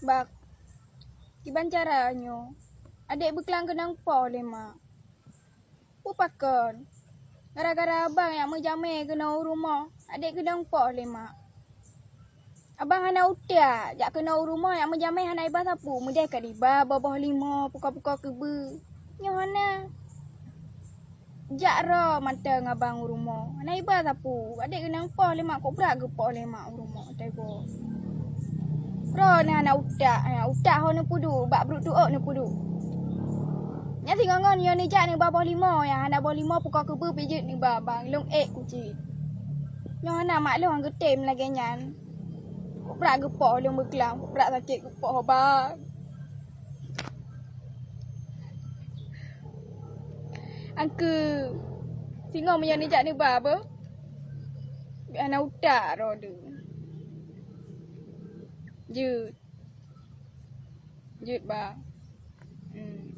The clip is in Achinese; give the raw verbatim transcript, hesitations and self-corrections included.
Bak, kiban cara nyoe, adék beuklang keunong poh lé mak. Peue pakon? Gara-gara abang nyang meujamé keunoe u rumoh, adék keunong poh lé mak. Abang hana utak, jak keunoe u rumoh nyang meujamé hana iba sapeue, meudeh ka iba boh-boh limo, pukoe-pukoe keubeue. Nyoe hana. Jak droe mantong abang u rumoh. Hana iba sapeue. Adék keunong poh lé mak, kok brat geupoh lé mak u rumoh, teugo. Droe nyan hana utak, hana utak ho neupeuduek, bak brok tuok neupeuduek. Nyan singoh ngon nyoe neujak neuba boh limo, nyang hana boh limo pukoe keubeue pih jeuet neuba abang, lôn ék kucit. Nyoe hana mak lôn geutem lagée nyan. Kok brat geupoh lôn beuklang, kok brat sakét geupoh abang. Angkeu, singoh meunyoe neujak neuba beuh, bèk hana utak droe deuh. Jeuet. Jeuet ba. Hmm.